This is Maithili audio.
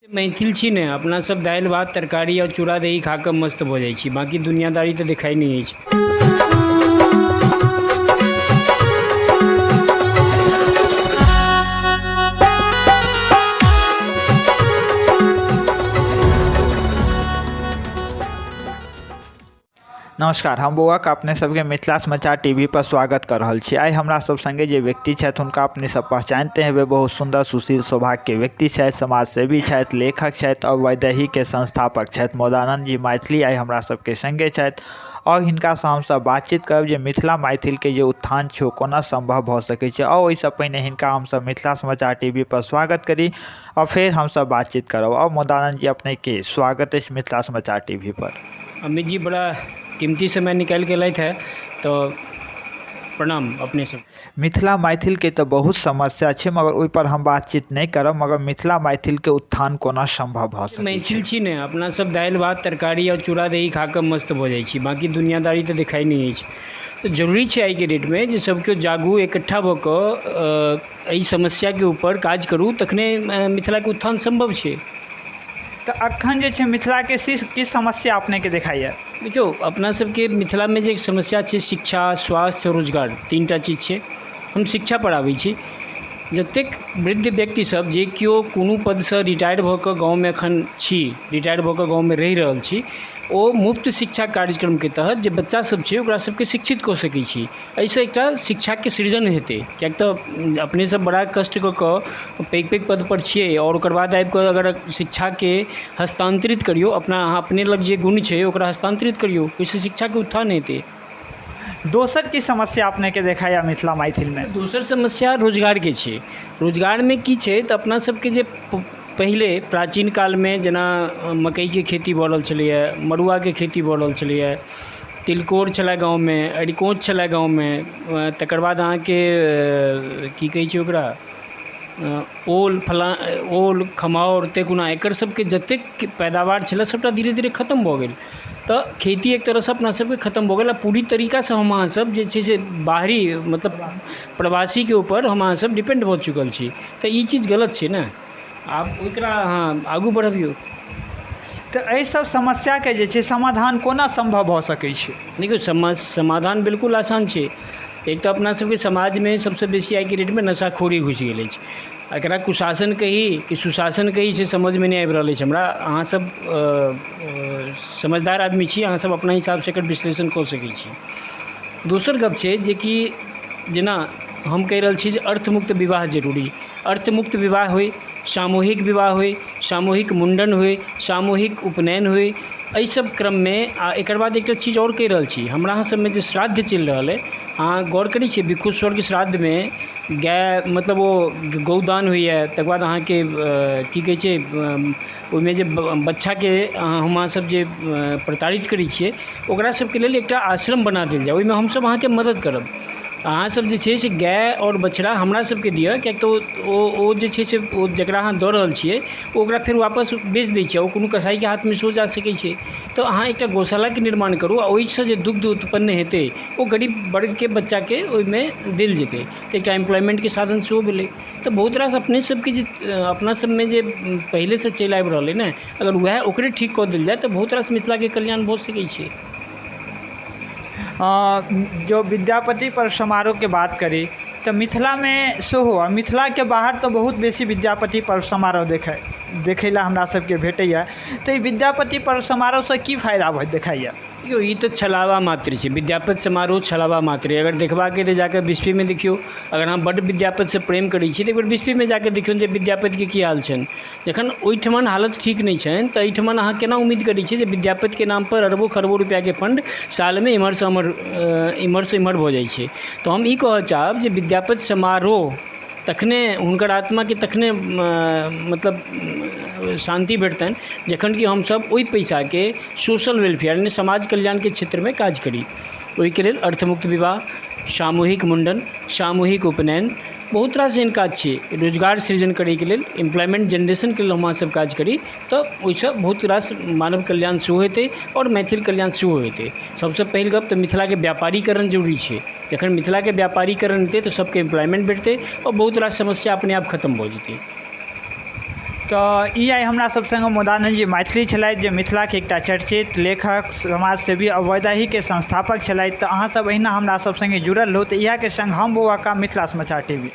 मैथिल छी ने, अपना सब दालि भात तरकारी आओर चूड़ा दही खा कऽ मस्त भऽ जाइ छी, बाँकी दुनियादारी तऽ देखाइ नहि अछि। नमस्कार, हम बौआ के अपने सबके मिथिला समाचार टीवी पर स्वागत कर रहल छी। आइ हमरा सब संगे जे व्यक्ति छथि हुनका अपने सब पहचानते हेबै। बहुत सुंदर सुशील स्वभाव के व्यक्ति छथि, समाज सेवी छथि, लेखक छथि और वैदेही के संस्थापक छथि। मोदानंद जी मैथिली आइ हमरा सबके संगे छथि और हिनका से हम सब बातचीत करब जे मिथिला मैथिल के जे उत्थान छै ओ कोना संभव भऽ सकै छै। और ओहिसँ पहिने हिनका हम सब मिथिला समाचार टीवी पर स्वागत करी और फेर हम सब बातचीत करब। और मोदानंद जी, अपने के स्वागत अछि मिथिला समाचार टीवी पर। अमित जी, बड़ा कीमती समय निकालि के एलथि है, तऽ प्रणाम अपने सब। मिथिला मैथिल के तऽ बहुत समस्या छै, मगर ओहि पर हम बातचीत नहि करब। मगर मिथिला मैथिल के उत्थान कोना संभव भऽ सकै मैथिल छी ने, अपना सब दालि भात तरकारी आओर चूड़ा दही खा कऽ मस्त भऽ जाइ छी, बाँकी दुनियादारी तऽ देखाइ नहि अछि। तऽ जरूरी छै आइके डेटमे जे सब केओ जागू, इकट्ठा भऽ कऽ एहि समस्याके ऊपर काज करू, तखने मिथिलाके उत्थान सम्भव छै। तऽ अखन जे छै मिथिलाके की समस्या अपनेके देखाइए? देखियौ, अपना सबके मिथिलामे जे समस्या छै, शिक्षा, स्वास्थ्य, रोजगार, तीन टा चीज छै। हम शिक्षा पर आबै छी। जतेक वृद्ध व्यक्ति सब जे केओ कोनो पदसँ रिटायर भऽ कऽ गाँवमे एखन छी, रिटायर भऽ कऽ गाँवमे रहि रहल छी, ओ मुफ्त शिक्षा कार्यक्रमके तहत जे बच्चा सब छै ओकरा सबके शिक्षित कऽ सकै छी। एहिसँ एकटा शिक्षाके सृजन हेतै, किएक तऽ अपने सब बड़ा कष्ट कऽ कऽ पैघ पैघ पदपर छियै आओर ओकर बाद आबिकऽ अगर शिक्षाके हस्तान्तरित करियौ, अपना अहाँ अपने लग जे गुण छै ओकरा हस्तान्तरित करियौ, ओहिसँ शिक्षाके उत्थान हेतै। दोसर की समस्या अपनेके देखाइए मिथिला मैथिलमे? दोसर समस्या रोजगारके छै। रोजगारमे की छै तऽ अपना सबके जे पहिले प्राचीन कालमे जेना मकइके खेती भऽ रहल छलैए, मड़ुआके खेती भऽ रहल छलैए, तिलकोर छलै गाँवमे, अरिकोञ्च छलै गाँवमे, तकर बाद अहाँके की कहै छै ओकरा, ओल फलाँ, ओल खमहाउर तेकुना, एकर सबके जतेक पैदावार छलै सबटा धीरे धीरे खतम भऽ गेल। तऽ खेती एक तरहसँ अपना सबके खतम भऽ गेल आ पूरी तरीकासँ हम अहाँसब जे छै से बाहरी मतलब प्रवासीके ऊपर हम अहाँसब डिपेन्ड भऽ चुकल छी। तऽ ई चीज गलत छै ने, आब ओकरा अहाँ आगू बढ़बियौ। तऽ एहि सब समस्याके जे छै समाधान कोना सम्भव भऽ सकै छै? देखियौ, समाधान बिल्कुल आसान छै। एक तऽ अपना सबके समाजमे सबसँ बेसी आइके डेटमे नशाखोरी घुसि गेल अछि। एकरा कुशासन कही कि सुशासन कही से समझमे नहि आबि रहल अछि हमरा। अहाँसब समझदार आदमी छी, अहाँसब अपना हिसाबसँ एकर विश्लेषण कऽ सकै छी। दोसर गप छै जेकि जेना हम कहि रहल छी जे अर्थमुक्त विवाह जरूरी, अर्थमुक्त विवाह होइ, सामूहिक विवाह होइ, सामूहिक मुण्डन होइ, सामूहिक उपनयन होइ, एहि सब क्रममे। आ एकर बाद एकटा चीज आओर कहि रहल छी, हमरा अहाँ सबमे जे श्राद्ध चलि रहल अइ, अहाँ गौर करै छियै, बिखु स्वर्ग श्राद्धमे गाय मतलब ओ गौदान होइए, तकर बाद अहाँके की कहै छै ओहिमे जे बच्चाके हम अहाँ सब जे प्रताड़ित करै छियै, ओकरा सबके लेल एकटा आश्रम बना देल जाय, ओहिमे हमसब अहाँके मदद करब। अहाँसब जे छै से गाय आओर बछड़ा हमरा सबके दिअ, किएक तऽ ओ ओ जे छै से ओ जकरा अहाँ दऽ रहल छियै ओ ओकरा फेर वापस बेच दै छै, ओ कोनो कसाइके हाथमे सेहो जा सकै छै। तऽ अहाँ एकटा गौशालाके निर्माण करू आ ओहिसँ जे दुग्ध उत्पन्न हेतै ओ गरीब वर्गके बच्चाके ओहिमे देल जेतै, तऽ एकटा एम्प्लॉयमेन्टके साधन सेहो भेलै। तऽ बहुत रास अपने सबके जे अपना सबमे जे पहिलेसँ चलि आबि रहल अइ ने, अगर वएह ओकरे ठीक कऽ देल जाय तऽ बहुत रास मिथिलाके कल्याण भऽ सकै छै। जो विद्यापति पर्व समारोहके बात करी तऽ मिथिलामे सेहो आ मिथिलाके बाहर तऽ बहुत बेसी विद्यापति पर्व समारोह देखै लए हमरा सबके भेटैए। तऽ ई विद्यापति पर्व समारोहसँ की फायदा देखाइए? यौ, ई तऽ छलावा मात्र छै। विद्यापति समारोह छलावा मात्र। अगर देखबाके तऽ जाकऽ बिस्फीमे देखियौ। अगर अहाँ बड्ड विद्यापतिसँ प्रेम करै छी तऽ एकबेर बिस्फीमे जाकऽ देखियौ जे विद्यापतिके की हाल छनि। जखन ओहिठमन हालत ठीक नहि छनि तऽ एहिठमन अहाँ केना उम्मीद करै छियै जे विद्यापतिके नामपर अरबो खरबो रुपैआके फण्ड सालमे एम्हरसँ एम्हर एम्हरसँ एम्हर भऽ जाइ छै? तऽ हम ई कहऽ चाहब जे विद्यापति समारोह तखने हुनकर आत्माके तखने मतलब शान्ति भेटतनि जखन कि हमसब ओहि पैसाके सोशल वेलफेयर यानी समाज कल्याणके क्षेत्रमे काज करी। ओहिके लेल अर्थमुक्त विवाह, सामूहिक मुण्डन, सामूहिक उपनयन, बहुत रास एहन काज छै। रोजगार सृजन करैके लेल, एम्प्लॉयमेन्ट जेनरेशनके लेल हम अहाँसब काज करी तऽ ओहिसँ बहुत रास मानव कल्याण सेहो हेतै आओर मैथिल कल्याण सेहो हेतै। सबसँ पहिल गप तऽ मिथिलाके व्यापारीकरण जरूरी छै। जखन मिथिलाके व्यापारीकरण हेतै तऽ सबके एम्प्लॉयमेन्ट भेटतै आओर बहुत रास समस्या अपने आप खतम भऽ जेतै। तऽ ई आइ हमरा सब सङ्गे मोदानन्द जी मैथिली छलथि जे मिथिलाके एकटा चर्चित लेखक समाजसेवी आओर वैदेहीके संस्थापक छलथि। तऽ अहाँ सब अहिना हमरा सब सङ्गे जुड़ल रहू। तऽ इएहके सङ्ग हम बौआ का, मिथिला समाचार टीवी।